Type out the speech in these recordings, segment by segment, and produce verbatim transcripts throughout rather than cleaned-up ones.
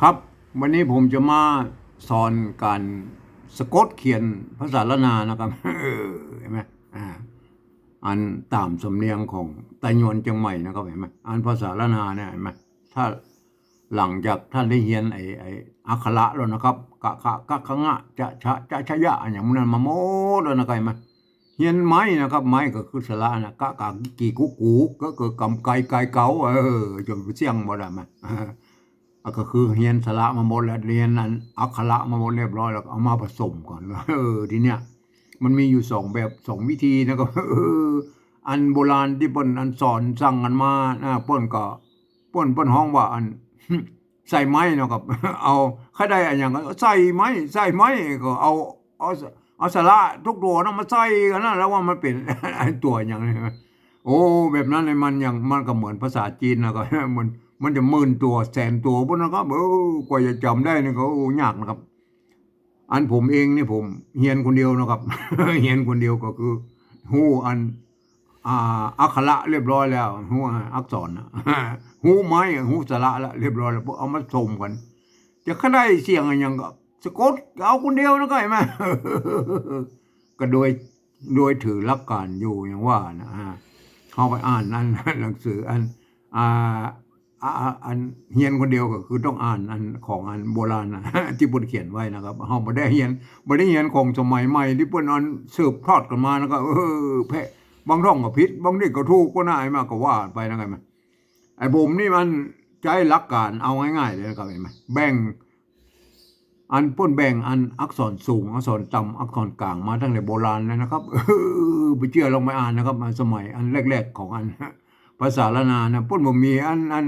ครับ วันนี้ผมจะมาสอนก๋านสะกดเขียนภาษาล้านนานะครับ เออ หันก่อ อ่า อันต๋ามสำเนียงของไตยวนเจียงใหม่นะครับ หันก่อ อันภาษาล้านนาเนี่ย หันก่อ ถ้าหลังจากต้านได้เฮียนไอ้ ไอ้อักขระแล้วนะครับ กะ ขะ กะ ขะ งะ จะ ชะ จะ ชะ ยะ อันอย่างนั้นมาหมดแล้วนะครับ หันก่อ เฮียนไม้นะครับ ไม้ก็คือสระนะ กะ กะ กิ กุ กู ก็ ก็ กำ ไก ไก เก๋า เออ จ๋นเสี้ยงบ่ได้มา อ่ะ ก็คือเฮียนสระมาหมดแล้ว เฮียนอันอักขระมาหมดเรียบร้อยแล้ว ก็เอามาผสมก่อน เออ ทีเนี้ย มันมีอยู่สองแบบ สองวิธีนะครับ เออ อันโบราณตี้เปิ้นอันสอนสั่งกั๋นมานะ เปิ้นก็ เปิ้น เปิ้นฮ้องว่าอัน ใส่ไม้นะครับ เอา ใค่ได้อันหยังก็ใส่ไม้ ใส่ไม้ ก็เอา เอา เอาสระทุกตั๋วนั้นมาใส่กั๋นนะ แล้วว่ามันเป๋น ตั๋วหยังนี่ โอ้ แบบนั้นเนี่ยมันยัง มันก็เหมือนภาษาจีนนะครับ มัน มันจะหมื่นตั๋วแสนตั๋วปู๊นนะครับ เออ กว่าจะจ๋ำได้นี่ก็ โอ้ ยากนะครับ อันผมเองนี่ผมเฮียนคนเดียวนะครับ เฮียนคนเดียวก็คือ ฮู้อัน อ่า อักขระเรียบร้อยแล้ว ฮู้อักษรนะ ฮู้ไม้ ฮู้สระละเรียบร้อยแล้ว พอเอามาผสมกั๋น จะใค่ได้เสียงอันหยังก็สะกดเอาคนเดียวนะ หันก่อ หันก่อ ก็โดย โดยถือหลักก๋านอยู่อย่างว่านะ อ่า เฮาไปอ่านอัน หนังสืออัน อ่า อ่า อันเฮียนคนเดียวก็คือต้องอ่านอันของอันโบราณนะ ตี้เปิ้นเขียนไว้นะครับ เฮาบ่ได้เฮียน บ่ได้เฮียนของสมัยใหม่ตี้เปิ้นอันสืบทอดกั๋นมานะครับ เออ แพะ บางท่องก็ผิด บางตี้ก็ถูกก็นะ หันก่อ ก็ว่าไปนะ หันก่อ ไอ้ผมนี่มันใจ๊หลักก๋านเอาง่ายๆ เลยนะครับ หันก่อ แบ่ง อันเปิ้นแบ่งอันอักษรสูง อักษรต่ำ อักษรก๋างมาตั้งแต่โบราณแล้วนะครับ เออ ไปเจื้อลองไปอ่านนะครับ อันสมัยอันแรกๆ ของอัน ภาษาล้านนานะ เปิ้นบ่มีอัน อัน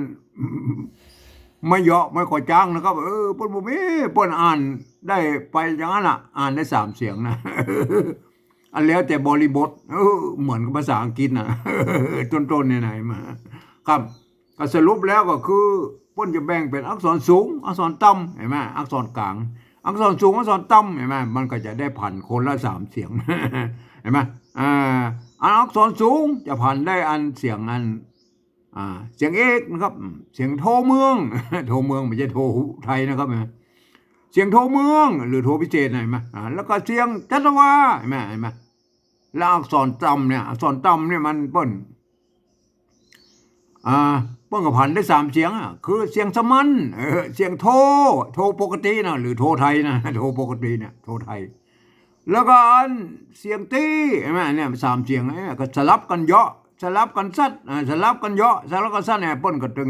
ไม้เหยาะ ไม้ขอจ๊างนะครับ เออ เปิ้นบ่มี เปิ้นอ่านได้ไปอย่างนั้นน่ะ อ่านได้สามเสียงนะ อันแล้วแต่บริบท เออ เหมือนกับภาษาอังกฤษน่ะ ต้นๆ เนี่ยนะ หันก่อ ครับ ก็สรุปแล้วก็คือเปิ้นจะแบ่งเป๋นอักษรสูง อักษรต่ำ หันก่อ อักษรก๋าง อักษรสูง อักษรต่ำ หันก่อ มันก็จะได้ผันคนละสามเสียง หันก่อ อ่า อันอักษรสูงจะผันได้อันเสียงอัน อ่า เสียงเอกนะครับ อืม เสียงโทเมือง โทเมือง บ่ใจ้โทอุทัยนะครับ เสียงโทเมือง หรือโทพิเศษ หันก่อ อ่า แล้วก็เสียงจัตวา หันก่อ หันก่อ แล้วอักษรต่ำเนี่ย อักษรต่ำเนี่ยมันเปิ้น อ่า เปิ้นก็ผันได้สามเสียงอะ คือเสียงสามัญ เออ เสียงโท โทปกตินะ หรือโทไทยนะ โทปกติเนี่ย โทไทย แล้วก็อันเสียงตี้ หันก่อ เนี่ย สามเสียงเนี่ย ก็สลับกั๋นเหยาะ สลับกั๋นซัด อ่า สลับกั๋นเหยาะ สลับกั๋นซัดเนี่ย เปิ้นก็ตึง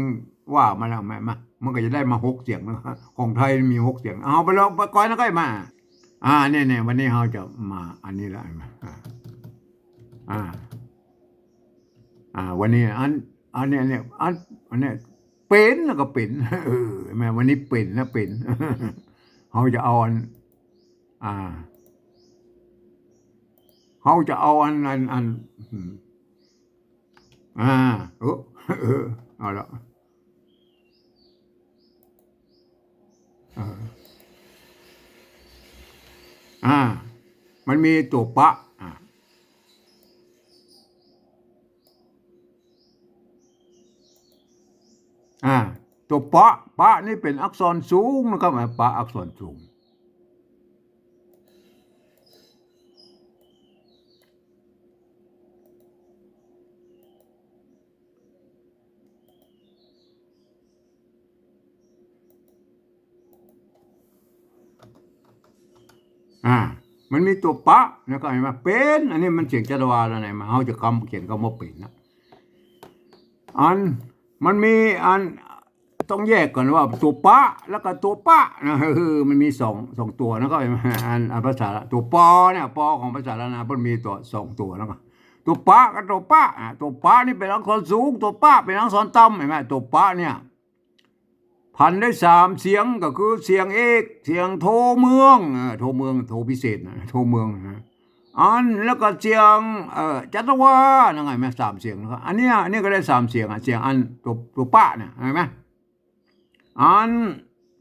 ว่ามาแล้ว หันก่อ มันก็จะได้มาหกเสียงนะ ของไทยมีหกเสียง เอาไปลองไปก้อยนะ หันก่อ มา อ่า เนี่ย เนี่ย วันนี้เฮาจะมาอันนี้ละ หันก่อ อ่า อ่า อ่า วันนี้อัน อันเนี้ย เนี่ย อัน อันเนี้ย เป๋นแล้วก็เป๋น เออ หันก่อ วันนี้เป๋นนะ เป๋น เฮาจะเอาอัน อ่า เฮาจะเอาอัน อัน อัน อืม อ่า เออ เออ เอาละ เออ อ่า มันมีตั๋วปะ อ่า อ่า ตั๋วปะ ปะนี่เป๋นอักษรสูงนะครับ อ่า ปะอักษรสูง อ่า มันมีตั๋วปะ แล้วก็หันก่อ เป๋น อันนี้มันเสียงจัตวาแล้ว หันก่อ เฮาจะกำ เขียนกำว่าเป๋นนะ อัน มันมีอัน ต้องแยกก่อนว่าตั๋วปะ แล้วก็ตั๋วปะนะ เออ มันมีสอง สองตั๋วนะ ก็หันก่อ อัน อันภาษาละ ตั๋วปอเนี่ย ปอของภาษาล้านนา มันมีตั๋วสองตั๋วนะ ก็ตั๋วปะกับตั๋วปะ อ่ะ ตั๋วปะนี่เป๋นอักษรสูง ตั๋วปะเป๋นอักษรต่ำ หันก่อ ตั๋วปะเนี่ย ผันได้สามเสียง ก็คือเสียงเอก เสียงโทเมือง เออ โทเมือง โทพิเศษนะ โทเมืองนะ อัน แล้วก็เสียง เอ่อ จัตวา นั่นไง แม่นสามเสียงนะครับ อันเนี้ย อันนี้ก็ได้สามเสียงอ่ะ เสียงอันตั๋ว ตั๋วปะเนี่ย หันก่อ อัน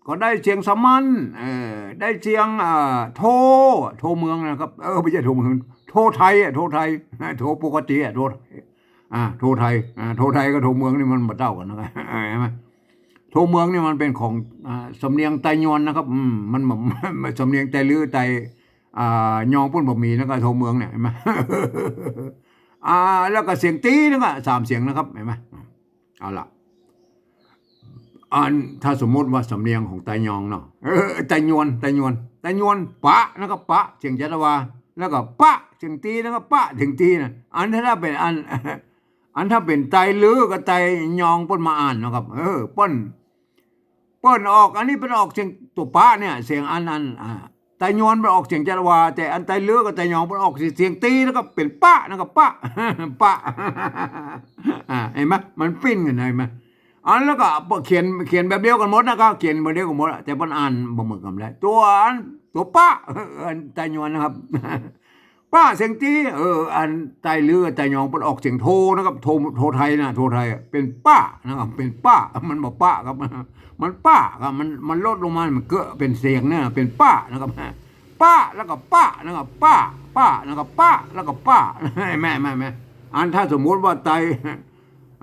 ก็ได้เสียงสามัญ เอ่อ ได้เสียง เอ่อ โท โทเมืองนะครับ เออ บ่ใจ้โทเมือง โทไทยอ่ะ โทไทย โทปกติอ่ะ โทไทย อ่า โทไทย อ่า โทไทยกับโทเมืองนี่มันบ่เต้ากั๋นนะครับ หันก่อ หันก่อ โทเมืองเนี่ยมันเป๋นของ อ่า สำเนียงไตยวนนะครับ อืม มัน มัน สำเนียงไตลื้อ ไต อ่า ยองเปิ้นบ่มีนะครับ โทเมืองเนี่ย หันก่อ อ่า แล้วก็เสียงตี๋นะครับ สามเสียงนะครับ หันก่อ เอาละ อัน ถ้าสมมุติว่าสำเนียงของไตยองเนาะ เออ ไตยวน ไตยวน ไตยวน ปะนะครับ ปะ เสียงจัตวา แล้วก็ปะ เสียงตี๋นะครับ ปะ เสียงตี๋นะ อันถ้าเป๋นอัน อันถ้าเป๋นไตลื้อกับไตยองเปิ้นมาอ่านนะครับ เออ เปิ้น เปิ้นออก อันนี้เปิ้นออกเสียงตั๋วปะเนี่ย เสียงอัน อัน อ่า ไตยวนเปิ้นออกเสียงจัตวา แต่อันไตลื้อกับไตยองเปิ้นออกเสียงตี๋นะครับ เป๋นปะนะครับ ปะ ปะ อ่า หันก่อ มันปิ้นกั๋น หันก่อ อันแล้วก็เขียน เขียนแบบเดียวกั๋นหมดนะครับ เขียนแบบเดียวกั๋นหมดอะ แต่เปิ้นอ่านบ่เหมือนกั๋นแหละ ตั๋วอัน ตั๋วปะ อันไตยวนนะครับ ปะเสียงตี๋ เออ อันไตลื้อไตยองเปิ้นออกเสียงโทนะครับ โท โทไทยนะ โทไทยอะ เป๋นปะนะครับ เป๋นปะ มันบ่ปะครับ มันปะครับ มัน มันลดลงมา มันเกอะเป๋นเสียงเนี่ย เป๋นปะนะครับ ปะ แล้วก็ปะนะครับ ปะ ปะ แล้วก็ปะ แล้วก็ปะ หันก่อ หันก่อ หันก่อ อันถ้าสมมุติว่าไต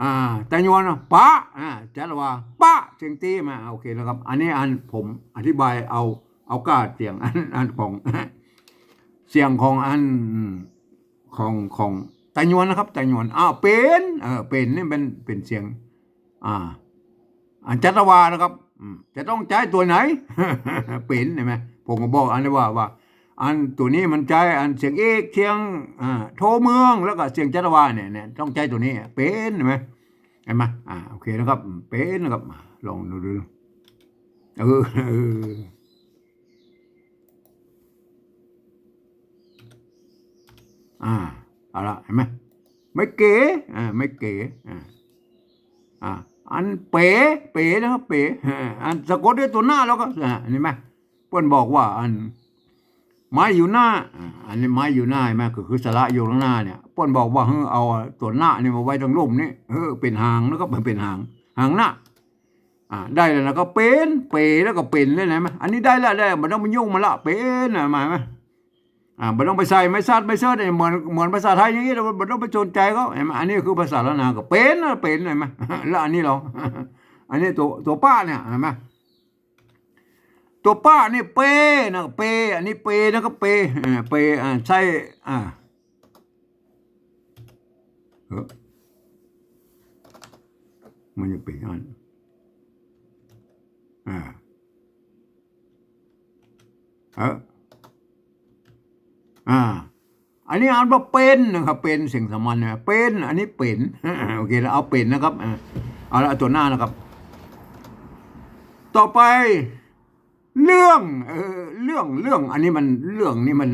อ่า ไตยวนนะ ปะ อ่า จัตวา ปะ เสียงตี๋มา โอเคนะครับ อันนี้อันผมอธิบายเอา เอาก้าเสียงอัน อันของ เสียงของอัน ของ ของไตยวนนะครับ ไตยวน อ้าว เป๋น เออ เป๋นนี่เป๋น เป๋นเสียง อ่า อันจัตวานะครับ อืม จะต้องใจ๊ตั๋วไหน เป๋น หันก่อ ผมก็บอกอันนี้ว่า ว่า อันตั๋วนี้มันใจ๊อันเสียงเอก เสียง อ่า โทเมือง แล้วก็เสียงจัตวาเนี่ย เนี่ย ต้องใจ๊ตั๋วนี้ เป๋น หันก่อ หันก่อ อ่า โอเคนะครับ เป๋นนะครับ ลองดู ดู เออ เออ อ่า เอาละ หันก่อ ไม้เก๋ อ่า ไม้เก๋ อ่า อ่า อันเป๋ เป๋นะครับ เป๋ อ่า อันสะกดด้วยตั๋วหน้าแล้วก็ อ่า หันก่อ เปิ้นบอกว่าอัน ไม้อยู่หน้า อ่า อันนี้ไม้อยู่หน้าหันก่อ ก็คือสระอยู่ข้างหน้าเนี่ย เปิ้นบอกว่าหื้อเอาตั๋วหน้านี่มาไว้ตางลุ่มนี่ เออ เป๋นหางนะครับ เป๋นหาง หางหน้า อ่า ได้แล้วนะ ก็เป๋น เป๋ แล้วก็เป๋นเลยนะ อันนี้ได้แล้ว ได้ บ่ต้องไปยุ่งมันละ เป๋นนะ หันก่อ อ่า บ่ต้องไปใส่ไม้ซัดไม้เซิดเนี่ย เหมือน เหมือนภาษาไทยอย่างนี้ บ่ต้องไปสนใจ๋เขา หันก่อ อันนี้คือภาษาล้านนา ก็เป๋นนะ เป๋น หันก่อ แล้วอันนี้ลอ อันนี้ตั๋ว ตั๋วปะเนี่ย หันก่อ ตั๋วปะนี่เป๋นะ เป๋ อันนี้เป๋นะ ก็เป๋ เออ เป๋ อ่า ใช่ อ่า เออ มันจะเป๋นอัน อ่า เออ อ่า อันนี้อ่านว่าเป๋นนะครับ เป๋น เสียงสามัญนะ เป๋น อันนี้เป๋น โอเค แล้วเอาเป๋นนะครับ อ่า เอาละ ตั๋วหน้านะครับ ต่อไป เรื่อง เออ เรื่อง เรื่อง อันนี้มัน เรื่องนี่มัน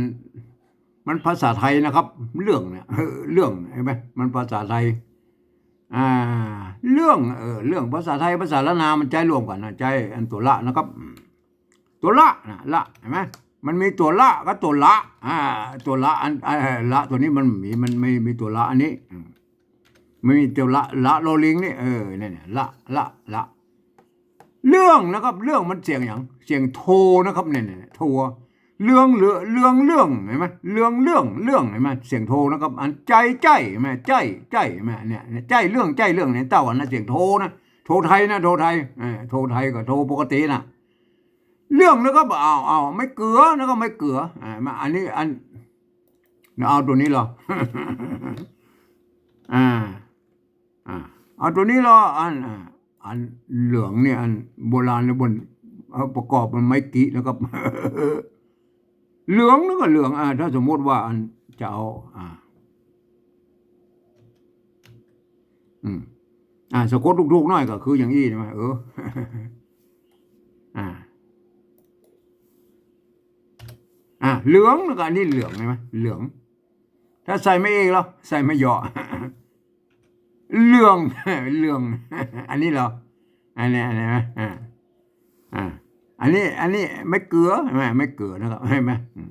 มันภาษาไทยนะครับ เรื่องเนี่ย เออ เรื่อง หันก่อ มันภาษาไทย อ่า เรื่อง เออ เรื่อง ภาษาไทย ภาษาล้านนา มันใจ๊ร่วมกั๋นนะ ใจ๊อันตั๋วละนะครับ อืม ตั๋วละนะ ละ หันก่อ มันมีตั๋วละกับตั๋วละ อ่า ตั๋วละอัน อ่า ละตั๋วนี้มันมี มันไม่มีตั๋วละอันนี้ อืม ไม่มีตั๋วละ ละ ลอลิงนี่ เออ เนี่ย เนี่ย ละ ละ ละ เรื่องนะครับ เรื่องมันเสียงหยัง เสียงโทนะครับ เนี่ย เนี่ย โท เรื่อง เรื่อง เรื่อง เรื่อง หันก่อ เรื่อง เรื่อง เรื่อง หันก่อ เสียงโทนะครับ อันใจ๊ ใจ๊ หันก่อ ใจ๊ ใจ๊ หันก่อ เนี่ย เนี่ย ใจ๊เรื่อง ใจ๊เรื่อง เนี่ย เต้าอันนะ เสียงโทนะ โทไทยนะ โทไทย เออ โทไทยกับโทปกตินะ เรื่องแล้วก็เอา เอา ไม้เกือ แล้วก็ไม้เกือ อ่า มา อันนี้ อัน เอาตั๋วนี้ลอ อ่า อ่า เอาตั๋วนี้ลอ อัน อ่า อันเหลืองเนี่ย อันโบราณเนี่ย บน เอาประกอบมันไม้กินะครับ เหลืองแล้วก็เหลือง อ่า ถ้าสมมุติว่าอันจะเอา อ่า อืม อ่า สะกดถูกๆ หน้อยก็คืออย่างอี้ใช่ไหม เออ อ่า อ่า เหลืองแล้วก็อันนี้เหลืองใช่ไหม เหลือง ถ้าใส่ไม้เอกลอ ใส่ไม้ยอ เหลือง เหลือง อันนี้ลอ อันนี้ อันนี้นะ อ่า อ่า อันนี้ อันนี้ไม้เกือ หันก่อ ไม้เกือนะครับ หันก่อ อืม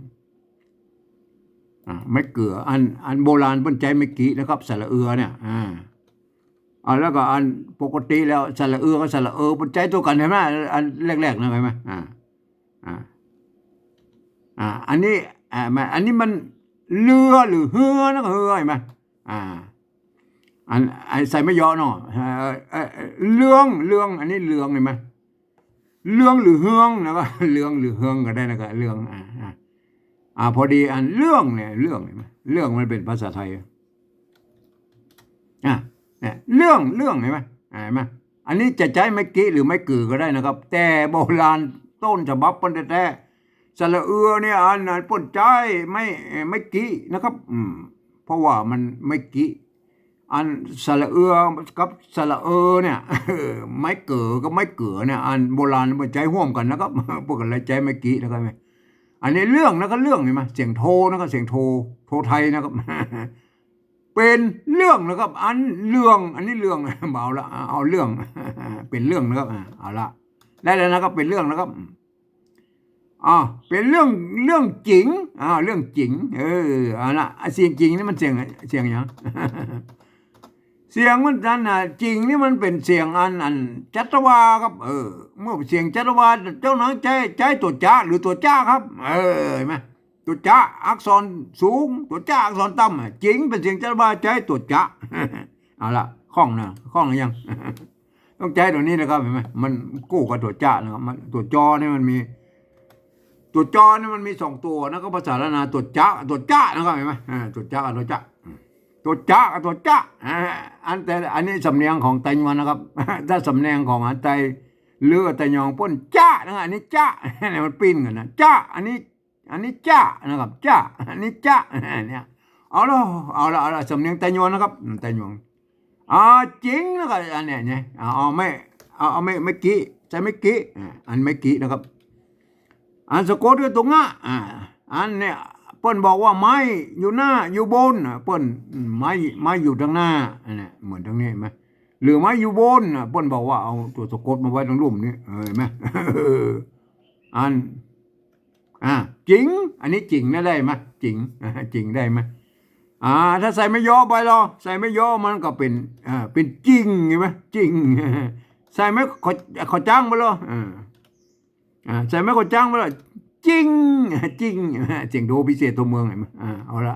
อ่า ไม้เกือ อัน อันโบราณเปิ้นใจ๊ไม้กินะครับ สระเอือเนี่ย อ่า อ่า แล้วก็อันปกติแล้ว สระเอือกับสระเออ เปิ้นใจ๊ตั๋วกั๋น หันก่อ อันแรกๆ นะ หันก่อ อ่า อ่า อ่า อันนี้ อ่า มา อันนี้มันเรือหรือเฮือนะ เฮือ หันก่อ อ่า อัน ไอ้ใส่ไม้ยอเนาะ เอ่อ เอ่อ เอ่อ เรื่อง เรื่อง อันนี้เรื่องเห็นไหม เรื่องหรือเฮืองนะครับ เรื่องหรือเฮืองก็ได้นะครับ เรื่อง อ่า อ่า อ่า พอดีอันเรื่องเนี่ย เรื่องเห็นไหม เรื่องมันเป๋นภาษาไทย อ่ะ เนี่ย เรื่อง เรื่อง เห็นไหม อ่ะ เห็นไหม อันนี้จะใจ๊ไม้กิหรือไม้กือก็ได้นะครับ แต่โบราณต้นฉบับเปิ้นแต๊ๆ สระเอือเนี่ย อัน อันเปิ้นใจ๊ไม้ เอ่อ ไม้กินะครับ อืม เพราะว่ามันไม้กิ อันสระเอือกับสระเออเนี่ย ไม้เก๋อกับไม้เก๋อเนี่ย อันโบราณเปิ้นใจ๊ฮ่วมกั๋นนะครับ เปิ้นก็เลยใจ๊ไม้กินะครับ อันนี้เรื่องนะครับ เรื่องเห็นไหม เสียงโทนะครับ เสียงโท โทไทยนะครับ เป๋นเรื่องนะครับ อันเรื่อง อันนี้เรื่อง เอาละ เอาเรื่อง เป๋นเรื่องนะครับ อ่า เอาละ ได้แล้วนะครับ เป๋นเรื่องนะครับ อ่า เป๋นเรื่อง เรื่องจิ๋ง อ่า เรื่องจิ๋ง เออ เอาละ อ่ะ เสียงจิ๋งนี่มันเสียง เสียงหยัง เสียงมันนั้นน่ะ จิ๋งนี่มันเป๋นเสียงอัน อันจัตวาครับ เออ เมื่อเสียงจัตวา เจ้านั้นใจ๊ ใจ๊ตั๋วจ๊ะหรือตั๋วจ๊ะครับ เออ เห็นไหม ตั๋วจ๊ะอักษรสูง ตั๋วจ๊ะอักษรต่ำอะ จิ๋งเป๋นเสียงจัตวา ใจ๊ตั๋วจ๊ะ เอาละ คล่องนะ คล่องหรือยัง ต้องใจ๊ตั๋วนี้นะครับ เห็นไหม มันกู้กับตั๋วจ๊ะนะครับ มัน ตั๋วจอนี่มันมี ตั๋วจอนี่มันมีสองตั๋วนะครับ ภาษาล้านนา ตั๋วจ๊ะ ตั๋วจ๊ะนะครับ เห็นไหม อ่า ตั๋วจ๊ะกับตั๋วจ๊ะ ตั๋วจ๊ะกับตั๋วจ๊ะ อ่า อันแต่ อันนี้สำเนียงของไตยวนนะครับ ถ้าสำเนียงของอันไต หรือไตยองเปิ้น จ๊ะ นะครับ อันนี้จ๊ะ มันปิ้นกั๋นนะ จ๊ะ อันนี้ อันนี้จ๊ะนะครับ จ๊ะ อันนี้จ๊ะ เนี่ย เอาละ เอาละ เอาละ สำเนียงไตยวนนะครับ อืม ไตยวน อ่า จิ๋งนะครับ อันเนี้ย เนี่ย เอา เอาไม้ เอา เอาไม้ ไม้กิ ใส่ไม้กิ อ่า อันไม้กินะครับ อันสะกดด้วยตั๋วงะ อ่า อันเนี่ย เปิ้นบอกว่าไม้อยู่หน้า อยู่บน อ่ะ เปิ้น อืม ไม้ ไม้อยู่ตางหน้า อันเนี้ย เหมือนตางนี้เห็นไหม หรือไม้อยู่บน อ่ะ เปิ้นบอกว่าเอาตั๋วสะกดมาไว้ตางลุ่มนี้ เออ เห็นไหม อัน อ่า จิ๋ง อันนี้จิ๋งนะ ได้ไหม จิ๋ง จิ๋งได้ไหม อ่า ถ้าใส่ไม้ยอไปลอ ใส่ไม้ยอมันก็เป๋น อ่า เป๋นจิ่ง เห็นไหม จิ่ง ใส่ไม้ขอ ขอจ๊างไปลอ อ่า อ่า ใส่ไม้ขอจ๊างไปลอ จิ่ง จิ่ง เสียงโทพิเศษตัวเมือง เห็นไหม อ่า เอาละ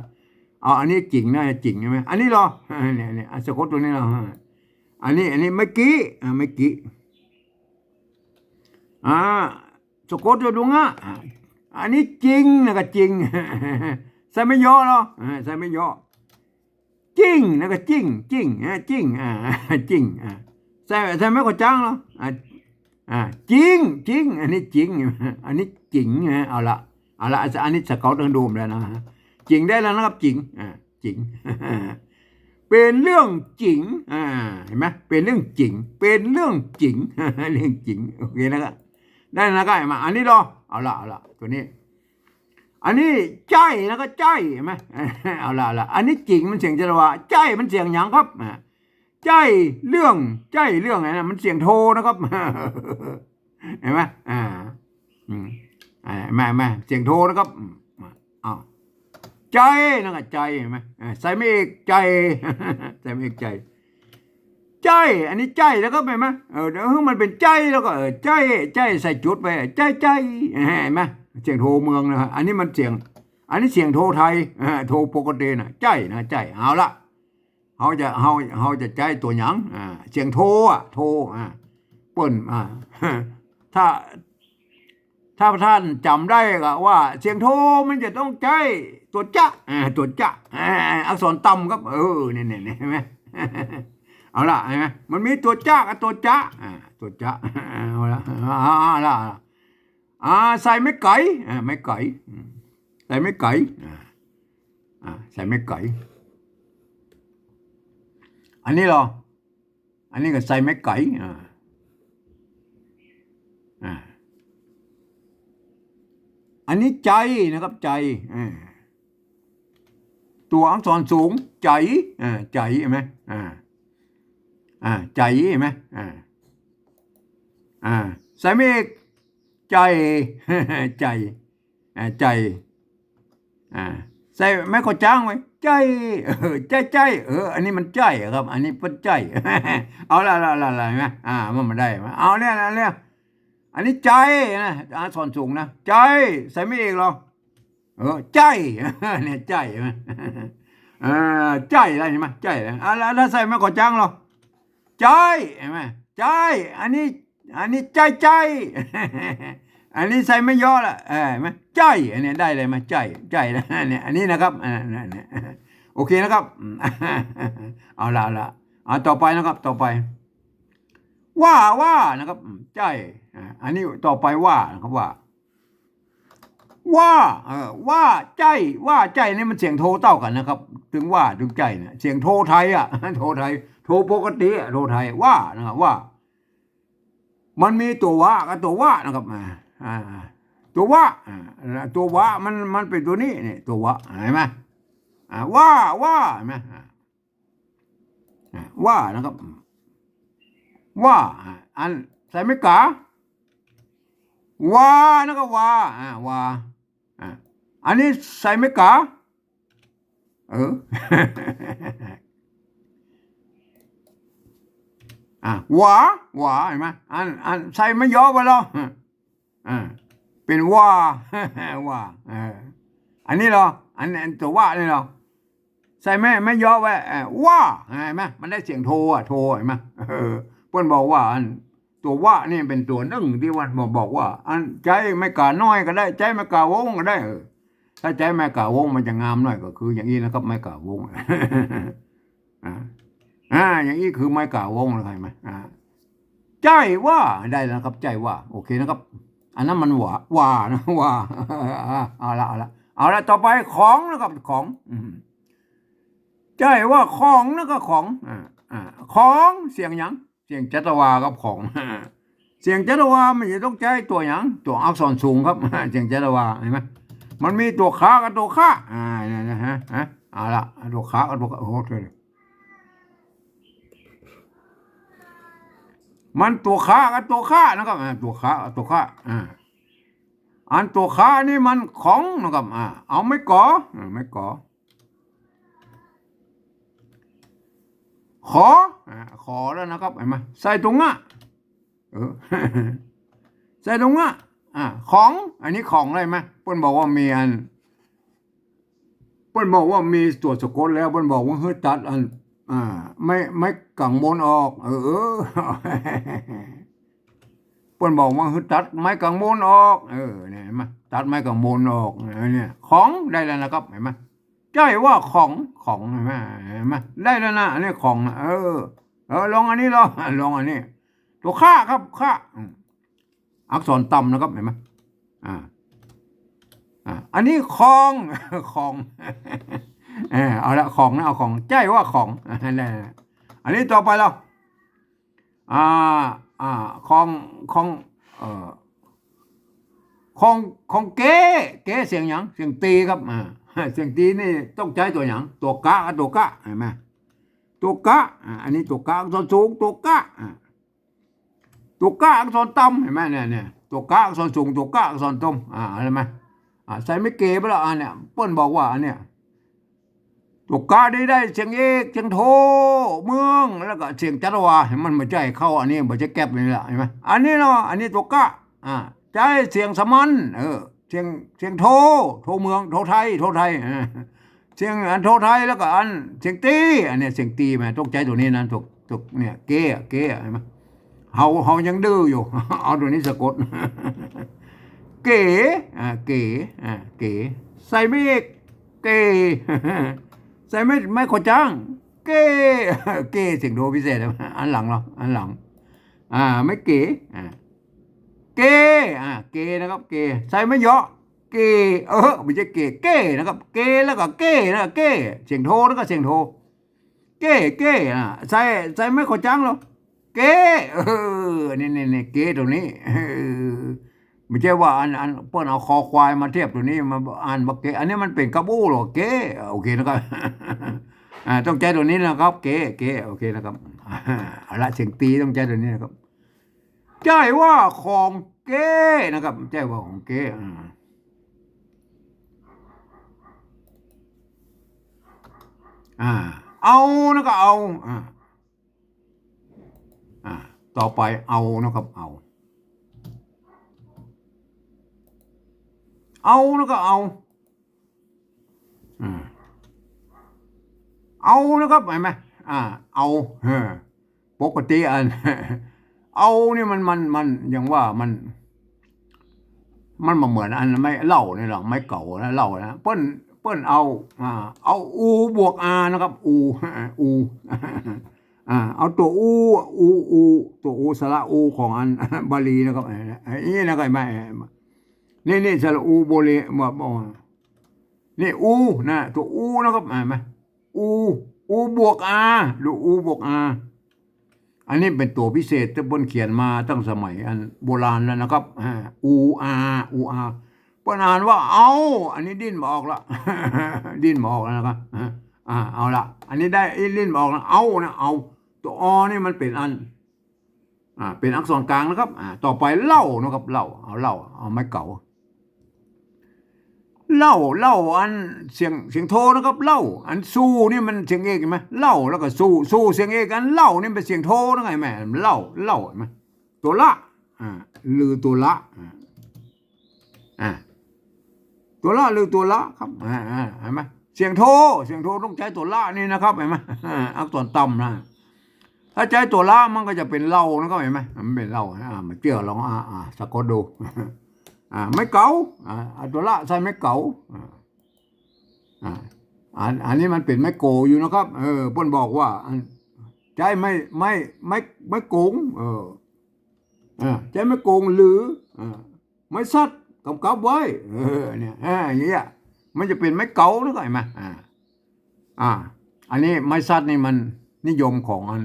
เอา อันนี้จิ๋งนะ จิ๋ง ใช่ไหม อันนี้ลอ อ่า เนี่ย เนี่ย อ่ะ สะกดตั๋วนี้ลอ อ่า อันนี้ อันนี้ไม้กิ อ่า ไม้กิ อ่า สะกดตั๋วตั๋วงะ อ่า อันนี้จิงนะก็จิง ใส่ไม้ยอลอ อ่า ใส่ไม้ยอ จิ่งนะก็จิ่ง จิ่ง อ่า จิ่ง อ่า จิ่ง อ่า ใส่ ใส่ไม้ขอจ๊างลอ อ่า อ่า จิง จิง อันนี้จิง อันนี้จิ๋งนะ เอาละ เอาละ อันนี้สะกดตั๋วโดมแล้วนะ จิ๋งได้แล้วนะครับ จิ๋ง อ่า จิ๋ง เป๋นเรื่องจิ๋ง อ่า เห็นไหม เป๋นเรื่องจิ๋ง เป๋นเรื่องจิ๋ง เรื่องจิ๋ง โอเคนะครับ ได้นะครับ มา อันนี้ลอ เอาละ เอาละ ตั๋วนี้ อันนี้ใจ๊นะก็ใจ๊ เห็นไหม เอาละ เอาละ อันนี้จิ๋งมันเสียงจัตวา ใจ๊มันเสียงหยังครับ อ่า ใจ๊เรื่อง ใจ๊เรื่องไงนะ มันเสียงโทนะครับ เห็นไหม อ่า อืม อ่า มา มา เสียงโทนะครับ อืม อ้าว ใจ๊นะก็ใจ๊ เห็นไหม อ่า ใส่ไม้เอกใจ๊ ใส่ไม้เอกใจ๊ ใจ๊ อันนี้ใจ๊แล้วก็ เห็นไหม เออ เดี๋ยวมันเป๋นใจ๊แล้วก็ เออ ใจ๊ ใจ๊ ใส่จุดไป ใจ๊ ใจ๊ เห็นไหม เสียงโทเมืองนะครับ อันนี้มันเสียง อันนี้เสียงโทไทย อ่า โทปกตินะ ใจ๊นะ ใจ๊ เอาละ เฮาจะ เฮา เฮาจะใจ๊ตั๋วหยัง อ่า เสียงโทอ่ะ โท อ่า เปิ้น อ่า ถ้า ถ้าต้านจ๋ำได้ก็ว่า เสียงโทมันจะต้องใจ๊ตั๋วจ๊ะ อ่า ตั๋วจ๊ะ อ่า อักษรต่ำครับ เออ เนี่ย เนี่ย เนี่ย เห็นไหม เอาละ เห็นไหม มันมีตั๋วจ๊ะกับตั๋วจ๊ะ อ่า ตั๋วจ๊ะ เอาละ เอาละ เอาละ อ่า ใส่ไม้ไก๋ อ่า ไม้ไก๋ อืม ใส่ไม้ไก๋ อ่า อ่า ใส่ไม้ไก๋ อันนี้ลอ อันนี้ก็ใส่ไม้ไก๋ อ่า อ่า อันนี้ใจ๊นะครับ ใจ๊ อ่า ตั๋วอักษรสูง ใจ๊ อ่า ใจ๊ เห็นไหม อ่า อ่า ใจ๊ เห็นไหม อ่า อ่า ใส่ไม้เอก ใจ๊ ใจ๊ อ่า ใจ๊ อ่า ใส่ไม้ขอจ๊างไว้ ใจ๊ เออ ใจ๊ ใจ๊ เออ อันนี้มันใจ๊อะครับ อันนี้เปิ้นใจ๊ เอาละ ละ ละ ละ เห็นไหม อ่า มันมาได้มา เอาเนี่ย เอาเนี่ย อันนี้ใจ๊นะ อักษรสูงนะ ใจ๊ ใส่ไม้เอกลอ เออ ใจ๊ เนี่ย ใจ๊ เห็นไหม อ่า ใจ๊ละ หันก่อ ใจ๊ละ อ่า แล้วถ้าใส่ไม้ก่อจ๊างล่ะ ใจ๊ หันก่อ ใจ๊ อันนี้ อันนี้ใจ๊ ใจ๊ อันนี้ใส่ไม้ยอละ เออ หันก่อ ใจ๊ อันนี้ได้เลย หันก่อ ใจ๊ ใจ๊ละ เนี่ย อันนี้นะครับ อ่า เนี่ย โอเคนะครับ อืม เอาละ เอาละ อ่า ต่อไปนะครับ ต่อไป ว่า ว่านะครับ อืม ใจ๊ อ่า อันนี้ต่อไป ว่านะครับ ว่า ว่า เออ ว่า ใจ๊ ว่า ใจ๊ นี่มันเสียงโทเต้ากั๋นนะครับ ตึงว่า ตึงใจ๊เนี่ย เสียงโทไทยอะ โทไทย โทปกติอะ โทไทย ว่านะครับ ว่า มันมีตั๋ววะกับตั๋ววะนะครับ อ่า อ่า อ่า ตั๋ววะ อ่า ตั๋ววะ มัน มันเป๋นตั๋วนี้ เนี่ย ตั๋ววะ หันก่อ อ่า ว่า ว่า หันก่อ อ่า อ่า ว่านะครับ ว่า อ่า อันใส่ไม้ก๋า ว่านะครับ ว่า อ่า ว่า อ่า อันนี้ใส่ไม้ก๋า เออ อ่า หวา หวา หันก่อ อัน อันใส่ไม้ยอไปแล้ว อ่า เป๋นว่า ว่า เออ อันนี้เหรอ อัน อันตั๋วว่านี่เหรอ ใส่ไม้ ไม้ยอไว้ เออ ว่า หันก่อ มันได้เสียงโทอะ โท หันก่อ เออ เปิ้นบอกว่าอันตั๋วว่านี่เป๋นตั๋วนึ่งตี้ว่าบ่งบอกว่า อันใจ๊ไม้ก๋าน้อยก็ได้ ใจ๊ไม้ก๋าวงก็ได้ เออ ถ้าใจ๊ไม้ก๋าวงมันจะงามหน่อย ก็คืออย่างอี้นะครับ ไม้ก๋าวง อ่า อ่า อย่างอี้คือไม้ก๋าวงนะ หันก่อ อ่า ใจ๊ว่า ได้แล้วนะครับ ใจ๊ว่า โอเคนะครับ อันนั้นมันหวา หวานะ หวา เอาละ เอาละ เอาละ ต่อไป ของนะครับ ของ อืม ใจ๊ว่าของนะครับ ของ อ่า อ่า ของ เสียงหยัง เสียงจัตวาครับ ของ เสียงจัตวามันจะต้องใจ๊ตั๋วหยัง ตั๋วอักษรสูงครับ เสียงจัตวา หันก่อ มันมีตั๋วคะกับตั๋วคะ อ่า เนี่ยนะฮะ ฮะ เอาละ ตั๋วคะกับตั๋วคะ โอ้โห โถ่ มันตั๋วคะกับตั๋วคะนะครับ อ่า ตั๋วคะกับตั๋วคะ อ่า อันตั๋วคะนี่มันของนะครับ อ่า เอาไม้ก๋อ อ่า ไม้ก๋อ ขอ อ่า ขอแล้วนะครับ หันก่อ ใส่ตั๋วงะ เออ ใส่ตั๋วงะ อ่า ของ อันนี้ของได้ไหม เปิ้นบอกว่ามีอัน เปิ้นบอกว่ามีตั๋วสะกดแล้ว เปิ้นบอกว่าหื้อตัดอัน อ่า ไม้ ไม้ก๋างมนออก เออ เออ เปิ้นบอกว่าหื้อตัดไม้ก๋างมนออก เออ เนี่ย หันก่อ ตัดไม้ก๋างมนออก เออ เนี่ย ของได้แล้วนะครับ หันก่อ ใจ๊ว่าของ ของ หันก่อ หันก่อ ได้แล้วนะ อันนี้ของนะ เออ เออ ลองอันนี้ลอง ลองอันนี้ ตั๋วคะครับ คะ อืม อักษรต่ำนะครับ หันก่อ อ่า อ่า อันนี้ของ ของ เออ เอาละ ของนะ เอาของ ใจ๊ว่าของ อันนี้ต่อไปแล้ว อ่า อ่า ของ ของ เอ่อ ของ ของเก๊ เก๊เสียงหยัง เสียงตี๋ครับ อ่า เสียงตี๋นี่ต้องใจ๊ตั๋วหยัง ตั๋วกะกับตั๋วกะ หันก่อ ตั๋วกะ อ่า อันนี้ตั๋วกะอักษรสูง ตั๋วกะ อ่า ตั๋วกะอักษรต่ำ หันก่อ เนี่ย เนี่ย ตั๋วกะอักษรสูง ตั๋วกะอักษรต่ำ อ่า หันก่อ อ่า ใส่ไม้เก๋ไปแล้ว อันเนี้ย เปิ้นบอกว่าอันเนี้ย ตั๋วกะนี่ได้เสียงเอก เสียงโท เมือง แล้วก็เสียงจัตวา มันบ่ใจ้เข้าอันนี้ บ่ใจ้แก๊ปนี่ละ หันก่อ อันนี้เนาะ อันนี้ตั๋วกะ อ่า ใจ้เสียงสามัญ เออ เสียง เสียงโท โทเมือง โทไทย โทไทย อ่า เสียงอันโทไทย แล้วก็อันเสียงตี๋ อันเนี้ยเสียงตี๋ แม่นต้องใจ๊ตั๋วนี้นะ ตั๋ว ตั๋วเนี่ย เก๊อะ เก๊อะ หันก่อ เฮา เฮายังดื้ออยู่ เอาตั๋วนี้สะกด เก๋ อ่า เก๋ อ่า เก๋ ใส่ไม้เอก เก๋ ใส่ไม้ ไม้ขอจ้าง เก๋ เก๋ เสียงโทพิเศษ อันหลังเนาะ อันหลัง อ่า ไม้เก๋ อ่า เก๋ อ่า เก๋นะครับ เก๋ ใส่ไม้เยาะ เก๋ เออ บ่ใจ้เก๋ เก๋นะครับ เก๋แล้วก็เก๋นะ เก๋ เสียงโทแล้วก็เสียงโท เก๋ เก๋ อ่า ใส่ ใส่ไม้ขอจ้างลอ เก๋ เออ นี่ นี่ นี่ เก๋ตั๋วนี้ เออ บ่ใจ้ว่าอัน อันเปิ้นเอาคอควายมาเทียบตั๋วนี้ มันอ่านบ่าเก๋ อันนี้มันเป๋นกะบู้ลอ เก๋ โอเคนะครับ อ่า ต้องใจ๊ตั๋วนี้นะครับ เก๋ เก๋ โอเคนะครับ เอาละ เสียงตี๋ต้องใจ๊ตั๋วนี้นะครับ ใจ้ว่าของเก๊นะครับ ใจ้ว่าของเก๊ อ่า อ่า เอานะก็เอา อ่า อ่า ต่อไปเอานะครับ เอา เอานะก็เอา อืม เอานะครับ หันก่อ อ่า เอา เออ ปกติอัน เอานี่มัน มัน มัน อย่างว่ามัน มันบ่เหมือนอันไม้เหล้านี่หรอก ไม้เก๋านะ เหล้านะ เปิ้น เปิ้นเอา อ่า เอา อู บวก อา นะครับ อู อู อ่า เอาตั๋ว อู อู อู ตั๋ว อู สระอูของอัน บาลีนะครับ ไอ้นี่นะครับ ไอ้ไม้ นี่ นี่ สระอู บาลี บ่ บ่ นี่ อู นะ ตั๋ว อู นะครับ หันก่อ อู อู บวก อา ดู อู บวก อา อันนี้เป๋นตั๋วพิเศษตี้เปิ้นเขียนมาตั้งสมัยอันโบราณแล้วนะครับ อ่า อู อา อู อา เปิ้นอ่านว่า เอา อันนี้ดิ้นบ่ออกละ ดิ้นบ่ออกแล้วนะครับ อ่า เอาละ อันนี้ได้ ดิ้นบ่ออกนะ เอานะ เอา ตั๋ว ออ นี่มันเป๋นอัน อ่า เป๋นอักษรกลางนะครับ อ่า ต่อไป เหล้านะครับ เหล้า เอา เหล้า เอา ไม้เก๋า เหล้า เหล้า อันเสียง เสียงโทนะครับ เหล้า อัน สู นี่มันเสียงเอกหันก่อ เหล้า แล้วก็ สู สู เสียงเอก อัน เหล้า นี่เป๋นเสียงโทนะ หันก่อ เหล้า เหล้า หันก่อ ตั๋ว ละ อ่า หรือตั๋ว ละ อ่า อ่า ตั๋ว ละ หรือตั๋ว ละ ครับ อ่า อ่า หันก่อ เสียงโท เสียงโทต้องใจ๊ตั๋ว ละ นี่นะครับ หันก่อ อ่า อักษรต่ำนะ ถ้าใจ๊ตั๋ว ละ มันก็จะเป๋นเหล้านะครับ หันก่อ มันเป๋นเหล้า อ่า มาเจื้อลอง อ่า อ่า สะกดดู อ่า ไม้เก๋า อ่า เอาตั๋ว ละ ใส่ไม้เก๋า อ่า อ่า อัน อันนี้มันเป๋นไม้โก๋อยู่นะครับ เออ เปิ้นบอกว่า อัน ใจ๊ไม้ ไม้ ไม้ ไม้ก๋ง เออ อ่า ใจ๊ไม้ก๋ง หรือ อ่า ไม้สัตว์กำกับไว้ เออ เนี่ย อ่า อย่างเงี้ย มันจะเป๋นไม้เก๋านะครับ หันก่อ อ่า อ่า อันนี้ไม้สัตว์นี่มันนิยมของอัน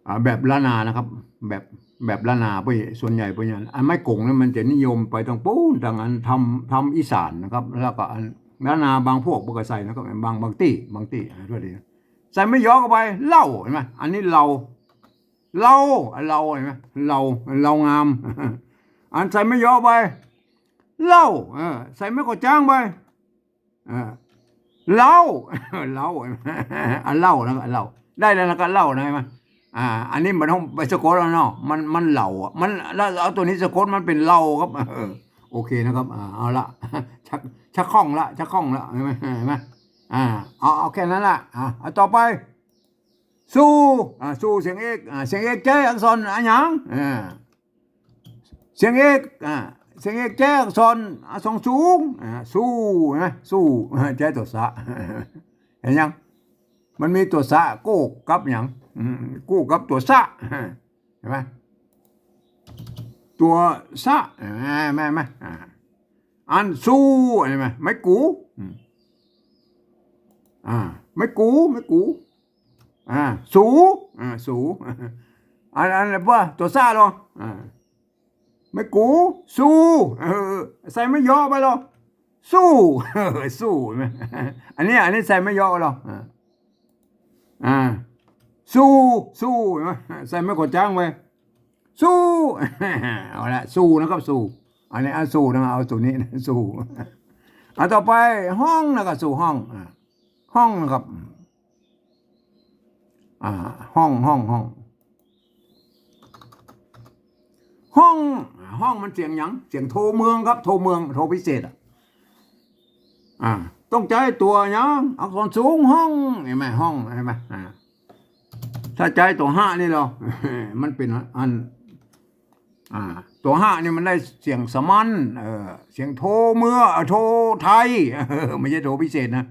อ่า แบบล้านนานะครับ แบบ แบบล้านนา ปุ้น ส่วนใหญ่ปุ้น อันไม้ก๋งนี่มันจะนิยมไปตางปู๊น ตางอันทาง ทางอีสานนะครับ แล้วก็อันล้านนาบางพวกเปิ้นก็ใส่นะครับ บาง บางตี้ บางตี้ อ่า โทษทีนะ ใส่ไม้ยอเข้าไป เหล้า หันก่อ อันนี้เหล้า เหล้า เหล้า หันก่อ เหล้า เหล้างาม อันใส่ไม้ยอไป เหล้า เออ ใส่ไม้ขอจ้างไป เออ เหล้า เหล้า อันเหล้านะ อันเหล้า ได้แล้วนะ ก็เหล้านะ หันก่อ อ่า อันนี้มันต้องไปสะกดเอาเนาะ มัน มันเหล้าอะ มัน แล้วเอาตั๋วนี้สะกดมันเป๋นเหล้าครับ เออ โอเคนะครับ อ่า เอาละ ชัก ชักคล่องละ ชักคล่องละ หันก่อ หันก่อ อ่า เอา เอาแค่นั้นละ อ่า เอาต่อไป สู อ่า สู เสียงเอก อ่า เสียงเอกใจ๊อักษรอะหยัง อ่า เสียงเอก อ่า เสียงเอกใจ๊อักษร อักษรสูง อ่า สู หันก่อ สู อ่า ใจ๊ตั๋ว สะ หันก่อ มันมีตั๋ว สะ กู้กับหยัง อืม กู้กับตั๋ว สะ หันก่อ ตั๋ว สะ อ่า หันก่อ อ่า อัน สู หันก่อ ไม้กู อืม อ่า ไม้กู ไม้กู อ่า สู อ่า สู อัน อัน ว่าตั๋ว สะ ลอ อ่า ไม้กู สู เออ ใส่ไม้ยอไปลอ สู้ สู้ หันก่อ อันนี้ อันนี้ใส่ไม้ยอลอ อ่า อ่า สู้ สู้ หันก่อ ใส่ไม้ขอจ้างไป สู้ เอาละ สู้นะครับ สู้ อันนี้ อ่ะ สู้นะ เอาตั๋วนี้นะ สู้ อ่ะ ต่อไป ห้องนะครับ สู้ ห้อง อ่ะ ห้องนะครับ อ่า ห้อง ห้อง ห้อง ห้อง ห้องมันเสียงหยัง เสียงโทเมืองครับ โทเมือง โทพิเศษอะ อ่า ต้องใจ๊ตั๋วหยัง อักษรสูง ห้อง หันก่อ ห้อง หันก่อ อ่า ถ้าใจ๊ตั๋ว หะ นี่ลอ มันเป๋นอัน อ่า ตั๋ว หะ นี่มันได้เสียงสามัญ เออ เสียงโทเมือง เอ่อ โทไทย เออ ไม่ใช่โทพิเศษนะ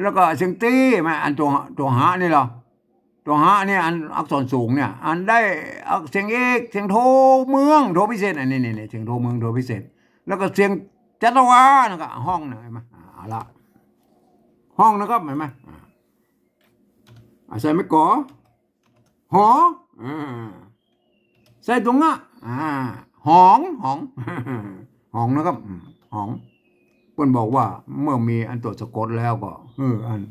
แล้วก็เสียงตี้ มา อันตั๋ว ตั๋ว หะ นี่ลอ ตั๋ว หะ เนี่ย อันอักษรสูงเนี่ย อันได้อัก เสียงเอก เสียงโทเมือง โทพิเศษ อันนี้ นี่ นี่ เสียงโทเมือง โทพิเศษ แล้วก็เสียงจัตวา แล้วก็ห้องนะ หันก่อ อ่า เอาละ ห้องนะครับ หันก่อ อ่า อ่า ใส่ไม้กอ หอ อ่า ใส่ตั๋ว งะ อ่า หอง หอง หองนะครับ อืม หอง เปิ้นบอกว่าเมื่อมีอันตั๋วสะกดแล้วก็ เออ อัน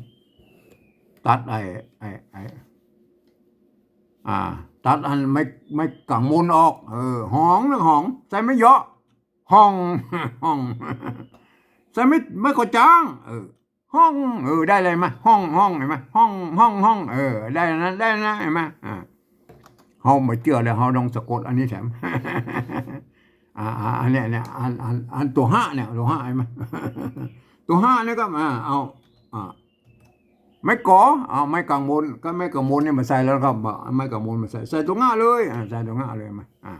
ตัดไอ้ ไอ้ ไอ้ อ่า ตัดอันไม้ ไม้ก๋างมนออก เออ หองนะ หอง ใส่ไม้ยอ ห่อง ห่อง ใส่ไม้ ไม้กอจ๊าง เออ ห้อง เออ ได้เลย หันก่อ ห้อง ห้อง หันก่อ ห้อง ห้อง ห้อง เออ ได้นะ ได้นะ หันก่อ อ่า เฮาบ่เจื้อแล้ว เฮาต้องสะกดอันนี้แถม อ่า อ่า อันเนี้ย เนี่ย อัน อัน อันตั๋ว หะ เนี่ย ตั๋ว หะ หันก่อ ตั๋ว หะ เนี่ยก็ อ่า เอา อ่า ไม้ก๋อ เอาไม้ก๋างบน ก็ไม้ก๋างบนเนี่ยมาใส่แล้วครับ ไม้ก๋างบนมาใส่ ใส่ตั๋วงะเลย อ่า ใส่ตั๋วงะเลยมา อ่า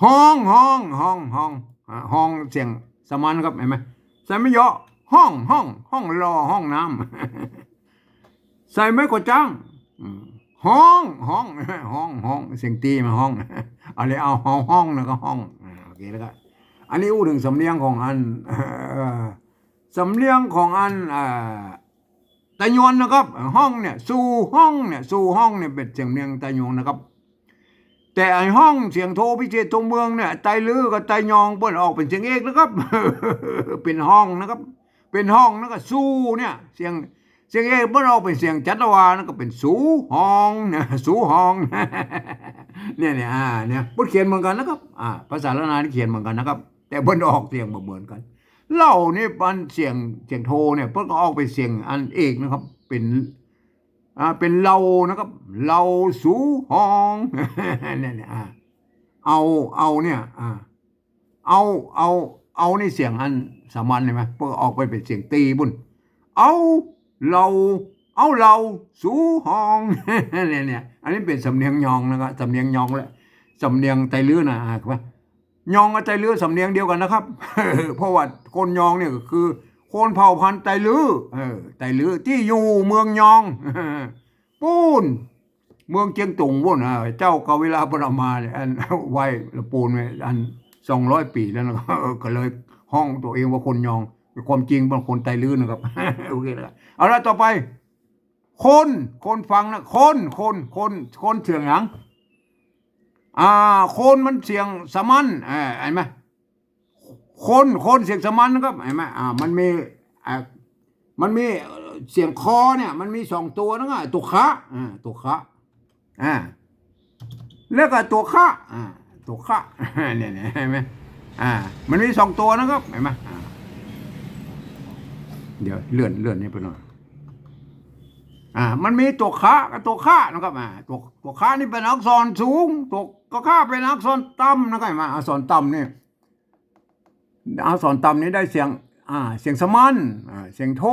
ฮ้อง ฮ้อง ฮ้อง ฮ้อง อ่า ฮ้องเสียงสามัญครับ หันก่อ ใส่ไม้ยอ ฮ้อง ฮ้อง ฮ้องรอห้องน้ำ ใส่ไม้ก๋อจ๊าง อืม ฮ้อง ฮ้อง ฮ้อง ฮ้อง เสียงตี๋มาฮ้อง เอาเลย เอา ฮ้อง ฮ้อง แล้วก็ฮ้อง อ่า โอเคแล้วก็ อันนี้อู้เถิงสำเนียงของอัน เอ่อ สำเนียงของอัน อ่า ไตยวนนะครับ ฮ้องเนี่ย สู่ฮ้องเนี่ย สู่ฮ้องเนี่ย เป๋นเสียงสำเนียงไตยวนนะครับ แต่ไอ้ฮ้องเสียงโทพิเชษฐ โทเมืองเนี่ย ไตลื้อกับไตยองเปิ้นออกเป๋นเสียงเอกนะครับ เป๋นฮ้องนะครับ เป๋นฮ้องนะ ก็สู่เนี่ย เสียง เสียงเอกเปิ้นออกเป๋นเสียงจัตวา นั่นก็เป๋นสูฮ้องเนี่ย สูฮ้อง เนี่ย เนี่ย อ่า เนี่ย เปิ้นเขียนเหมือนกั๋นนะครับ อ่า ภาษาล้านนานี่เขียนเหมือนกั๋นนะครับ แต่เปิ้นออกเสียงบ่เหมือนกั๋น เล่านี่มันเสียง เสียงโทเนี่ย เปิ้นก็ออกเป๋นเสียงอันเอกนะครับ เป๋น อ่า เป๋นเล่านะครับ เล่าสูฮ้อง เนี่ย เนี่ย อ่า เอา เอาเนี่ย อ่า เอา เอา เอานี่เสียงอันสามัญหันก่อ เปิ้นออกไปเป๋นเสียงตี๋ปุ้น เอา เล่า เอา เล่า สูฮ้อง เนี่ย เนี่ย อันนี้เป๋นสำเนียงยองนะครับ สำเนียงยองและสำเนียงไตลื้อนะ อ่า ยองกับไตลื้อสำเนียงเดียวกั๋นนะครับ เพราะว่าคนยองเนี่ยก็คือคนเผ่าพันธุ์ไตลื้อ เออ ไตลื้อตี้อยู่เมืองยอง ปู๊น เมืองเจียงตุงปู๊น อ่า เจ้ากาวิลาปรมาเนี่ย อันไหว้ละปูนไว้ อันสองร้อยปี๋แล้วนะ ก็เลยฮ้องตั๋วเองว่าคนยอง ความจริงเปิ้นคนไตลื้อนะครับ โอเคแล้ว เอาละ ต่อไป คน คนฟังนะ คน คน คน คนเสียงหยัง อ่า คนมันเสียงสามัญ อ่า หันก่อ คน คนเสียงสามัญนะครับ หันก่อ อ่า มันมี อ่า มันมี เอ่อ เสียงคอเนี่ย มันมีสองตั๋วนะ ตั๋วคะ อ่า ตั๋วคะ อ่า แล้วก็ตั๋วคะ อ่า ตั๋วคะ เนี่ย เนี่ย หันก่อ อ่า มันมีสองตั๋วนะครับ หันก่อ อ่า เดี๋ยวเลื่อน เลื่อนนี่ไปหน่อย อ่า มันมีตั๋วคะกับตั๋วคะนะครับ อ่า ตั๋ว ตั๋วคะนี่เป๋นอักษรสูง ตั๋วคะเป๋นอักษรต่ำนะครับ หันก่อ อักษรต่ำนี่ อักษรต่ำนี่ได้เสียง อ่า เสียงสามัญ อ่า เสียงโท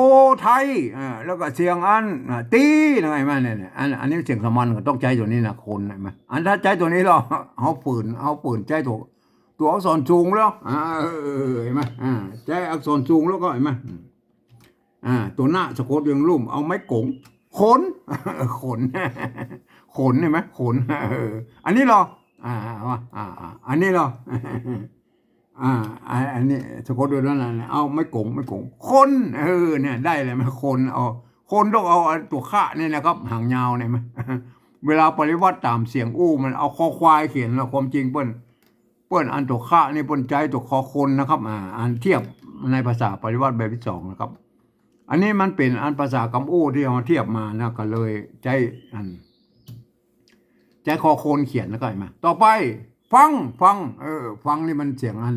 ไทย อ่า แล้วก็เสียงอัน อ่า ตี๋นะครับ หันก่อ เนี่ย เนี่ย อัน อันนี้เสียงสามัญก็ต้องใจ๊ตั๋วนี้นะ คน หันก่อ อันถ้าใจ๊ตั๋วนี้แล้ว เฮาฝืน เฮาฝืนใจ๊ตั๋ว ตั๋วอักษรสูงแล้ว อ่า เออ เออ หันก่อ อ่า ใจ๊อักษรสูงแล้วก็ หันก่อ อืม อ่า ตั๋วหน้าสะกดยังลุ่ม เอาไม้ก๋ง ขน ขน ขน หันก่อ ขน เออ อันนี้เหรอ อ่า อ่า อ่า อ่า อันนี้เหรอ อ่า อัน อันนี้สะกดด้วยนั่นแหละ เอาไม้ก๋ง ไม้ก๋ง คน เออ เนี่ย ได้เลย ไม้คน เอา คนต้องเอาตั๋วคะเนี่ยนะครับ หางยาวเนี่ย หันก่อ เวลาปริวรรตต๋ามเสียงอู้ มันเอาคอควายเขียนนะ ความจริงเปิ้น เปิ้นอันตั๋วคะนี่เปิ้นใจ๊ตั๋วคอคนนะครับ อ่า อันเทียบในภาษาปริวรรตแบบตี้สองนะครับ อันนี้มันเป๋นอันภาษากำอู้ตี้เอามาเทียบมานะ ก็เลยใจ๊อัน ใจ๊คอคนเขียนนะครับ หันก่อ ต่อไป ฟัง ฟัง เออ ฟังนี่มันเสียงอัน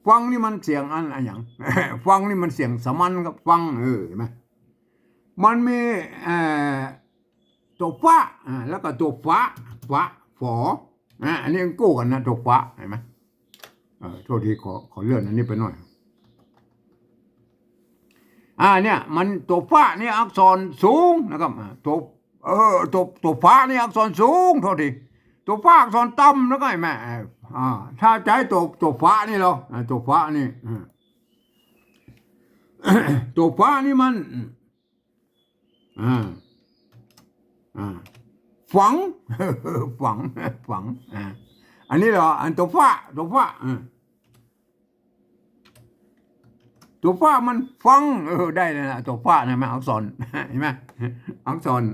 ฟังนี่มันเสียงอัน อันหยัง ฟังนี่มันเสียงสามัญครับ ฟัง เออ หันก่อ มันมี เอ่อ ตั๋วฟะ อ่า แล้วก็ตั๋วฝะ ฝะ ฝอ อ่า อันนี้มันกู้กั๋นนะ ตั๋วฟะ หันก่อ เออ โทษที ขอ ขอเลื่อนอันนี้ไปหน่อย อ่า เนี่ย มันตั๋วฟะนี่อักษรสูงนะครับ อ่า ตั๋ว เออ ตั๋ว ตั๋วฟะนี่อักษรสูง โทษที ตั๋วฟะอักษรต่ำ แล้วก็หันก่อ เออ อ่า ถ้าใจ๊ตั๋ว ตั๋วฟะนี่เหรอ อ่า ตั๋วฟะนี่ อ่า ตั๋วฟะนี่มัน อ่า อ่า ฝัง ฝัง ฝัง อ่า อันนี้เหรอ อันตั๋วฟะ ตั๋วฟะ อ่า ตั๋วฟะมันฟัง เออ ได้แล้วนะ ตั๋วฟะนะ หันก่อ อักษร หันก่อ อักษร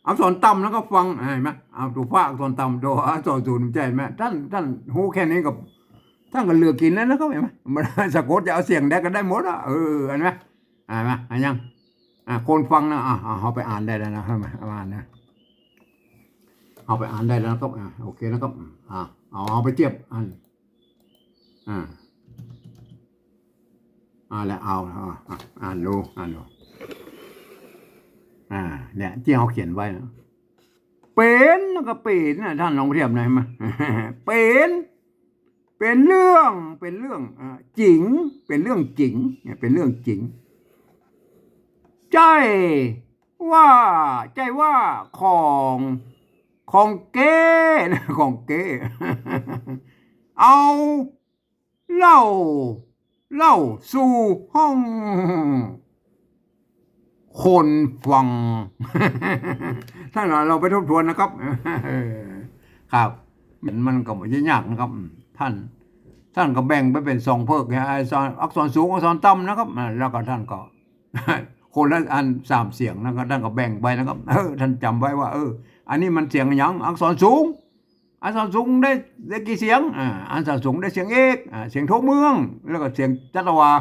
อักษรต่ำแล้วก็ฟัง หันก่อ เอาตั๋วฟะอักษรต่ำ ตั๋วอักษรสูง ใจ้ไหม ต้าน ต้านฮู้แค่นี้ก็ ต้านก็เลือกเขียนแล้วนะครับ หันก่อ มันสะกดจะเอาเสียงใดก็ได้หมดอะ เออ หันก่อ หันก่อ หันยัง อ่า คนฟังนะ อ่า อ่า เฮาไปอ่านได้แล้วนะ เฮาไปอ่านนะ เฮาไปอ่านได้แล้วนะครับ อ่า โอเคนะครับ อ่า เอา เอาไปเทียบอัน อ่า อ่า แล้วเอา อ่า อ่า อ่านดู อ่านดู อ่า เนี่ย ตี้เฮาเขียนไว้นะ เป๋น แล้วก็เป๋นนะ ต้านลองเทียบหน่อย หันก่อ เป๋น เป๋นเรื่อง เป๋นเรื่อง อ่า จิ๋ง เป๋นเรื่องจิ๋ง เนี่ย เป๋นเรื่องจิ๋ง ใจ้ว่า ใจ้ว่าของ ของเก๊นะ ของเก๊ เอาเล่า เล่าสู่ห้องคนฟัง ถ้าเรา เราไปทบทวนนะครับ ครับ มัน มันก็บ่ยากนะครับ ท่าน ท่านก็แบ่งไปเป๋นสองเผิกเนี่ย ไอ้สอง อักษรสูง อักษรต่ำนะครับ อ่า แล้วก็ท่านก็ คนละอันสามเสียงนะครับ ท่านก็แบ่งไปนะครับ เออ ท่านจ๋ำไว้ว่า เออ อันนี้มันเสียงหยัง อักษรสูง อักษรสูงได้ ได้กี่เสียง อ่า อักษรสูงได้เสียงเอก อ่า เสียงโทเมือง แล้วก็เสียงจัตวา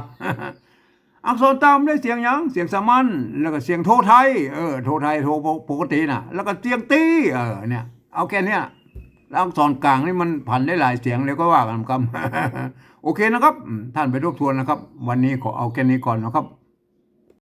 อักษรต่ำได้เสียงหยัง เสียงสามัญ แล้วก็เสียงโทไทย เออ โทไทย โทปกติน่ะ แล้วก็เสียงตี้ เออ เนี่ย เอาแค่เนี้ย แล้วอักษรกลางนี่มันผันได้หลายเสียงเลยก็ว่ากันครับ โอเคนะครับ อืม ท่านไปทบทวนนะครับ วันนี้ขอเอาแค่นี้ก่อนนะครับ